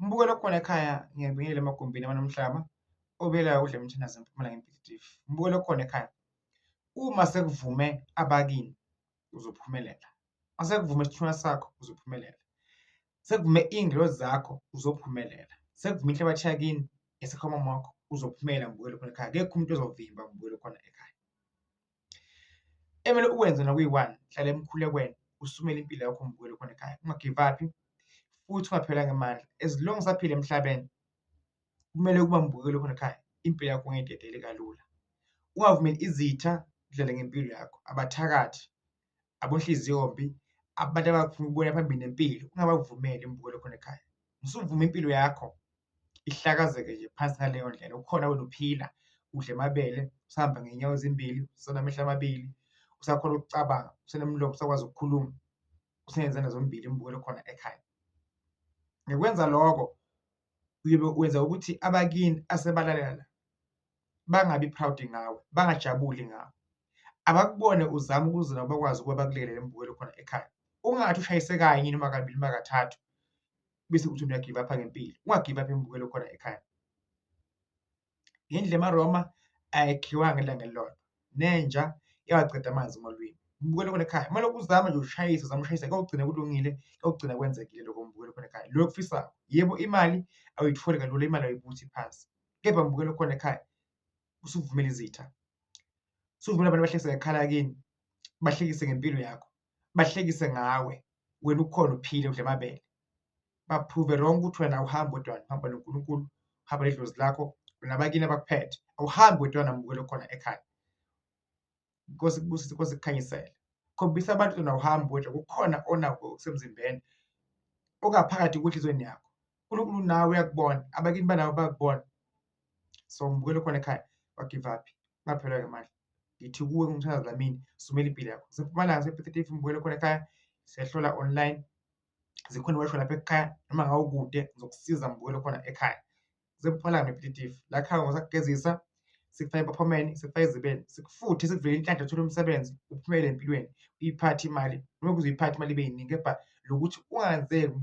Mbukeli okhona ekhaya, ngiyabingelela emagumbini amane omhlaba, obuyelayo udla imithandazo eMpumalanga iMpilitif. Mbukeli okhona ekhaya, uma sekuvume abakini uzophumelela, uma sekuvume isithunywa sakho uzophumelela, sekuvume iy'ngelosi zakho uzophumelela, sekuvume inhlabathi yakini yasekhaya kamama wakho uzophumelela mbukeli okhona ekhaya, akekho umuntu ozovimba mbukeli okhona ekhaya. Ekumele ukwenze nakuyi-one, hlala emkhulekweni usumele impilo yakho mbukeli okhona ekhaya, unga-give up-i futhi ungaphelelwa amandla as long usaphila emhlabeni, kumele ukuba mbukeli okhona ekhaya impilo yakho ungayidedeli kalula. Ungavumeli izitha zidlale ngempilo yakho, abathakathi, abonhliziyombi, abantu abangafuni ukukubona phambili nempilo, ungabavumeli mbukeli okhona ekhaya. Usuvuma impilo yakho ihlakazeke nje phansi ngaleyo ndlela, ukhona wena uphila, udla amabele, usahamba ngeyinyawo ezimbili, usanamehlo amabili, usakhona ukucabanga, usenomlomo, usakwazi ukukhuluma, usenezandla zombili mbukeli okhona ekhaya. Ngokwenza lokho uyobe wenza ukuthi abakini asebalalela la bangabi proud ngawe, bangajabuli ngawe. Abakubone uzama ukuze nabo bakwazi ukuba bakulekelele mbukeli okhona ekhaya. Ungathi ushayise kanye noma kabili noma kathathu bese uthi uya-give up-a ngempilo, unga-give up-i mbukeli okhona ekhaya. Indlu yamaRoma ayakhiwanga ngelanga elilodwa, nenja yawaceda amanzi ngolwimi. Mbukeli okhona ekhaya, uma ulokhu uzama nje ushayisa, uzama ushayisa, kuyogcina kulungile, kuyogcina kwenzekile lokho mbukeli okhona ekhaya, lokhu okufisayo. Yebo, imali awuyitholi kalula, imali awuyibuthi phansi, kepha mbukeli okhona ekhaya usuvumela izitha, usuvumela abantu bahlekise ngekhala kini, bahlekise ngempilo yakho, bahlekise ngawe, wena ukhona uphila udla amabele. Ba-prove wrong ukuthi wena awuhambi wedwana, uhamba noNkulunkulu, uhamba nedlozi lakho nabakini abakuphethe, awuhambi wedwana mbukeli okhona ekhaya. Inkosi ikubusise, inkosi ikukhanyisele. Khombisa abantu ukuthi awuhambi wedwa, kukhona onakho okusemzimbeni okungaphakathi kwenhliziyweni yakho. UNkulunkulu nawe uyakubona, abakini banawe bayakubona. So mbukeli okhona ekhaya, unga-give up, ungaphelelwa amandla. Ngithi kuwe ngumthandazo Dlamini, sumela impilo yakho. Sempumalanga se-Piet mbukeli okhona ekhaya, siyahlola online, zikhona iwasho lapha ekhaya noma ngabe ukude ngizokusiza mbukeli okhona ekhaya. Sempumalanga nePiet la ekhaya ngosakugezisa, sikufake empophomeni, sikufake ezibeni, sikufuthe, sikuvule inhlanhla uthole umsebenzi, uphumelele empilweni, uyiphathe imali. Ngeke uze uyiphathe imali ibe yiningi kepha lokuthi ungenzeki.